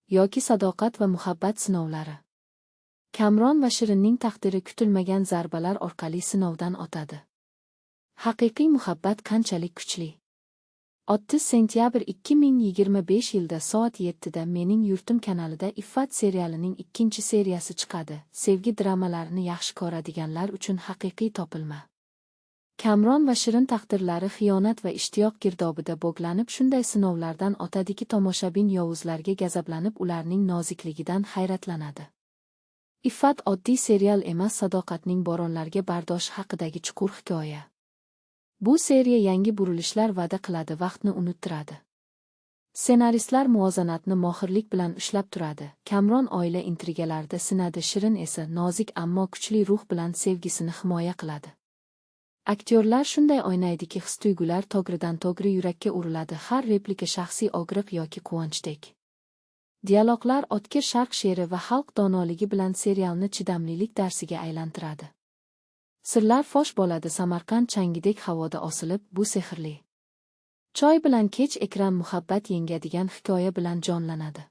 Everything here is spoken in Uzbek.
Yoki sadoqat va muhabbat sinovlari. Kamron va Shirinning taqdiri kutilmagan zarbalar orqali sinovdan o'tadi. Haqiqiy muhabbat qanchalik kuchli? 30 sentyabr 2025 yilda soat 7 da Mening yurtim kanalida Iffat serialining ikkinchi seriyasi chiqadi. Sevgi dramalarini yaxshi ko'radiganlar uchun haqiqiy topilma. Kamron va Shirin taqdirlari xiyonat va ishtiyoq girdobida bog'lanib, shunday sinovlardan o'tadiki, tomoshabin yovuzlarga gazablanib, ularning nozikligidan hayratlanadi. Iffat oddiy serial emas, sadoqatning bo'ronlarga bardosh haqidagi chuqur hikoya. Bu seriya yangi burilishlar va'da qiladi, vaqtni unuttiradi. Ssenaristlar muvozanatni mohirlik bilan ushlab turadi. Kamron oila intrigalarida sinadi, Shirin esa nozik, ammo kuchli ruh bilan sevgisini himoya qiladi. Aktyorlar shunday o'ynaydiki, his-tuyg'ular to'g'ridan to'g'ri yurakka uriladi, har replika shaxsiy og'riq yoki quvonchdek. Dialoglar o'tkir sharq she'ri va xalq donoligi bilan serialni chidamlilik darsiga aylantiradi. Sirlar fosh bo'ladi Samarqand changidek havoda osilib, bu sehrli. Choy bilan kech ekran muhabbat yengadigan hikoya bilan jonlanadi.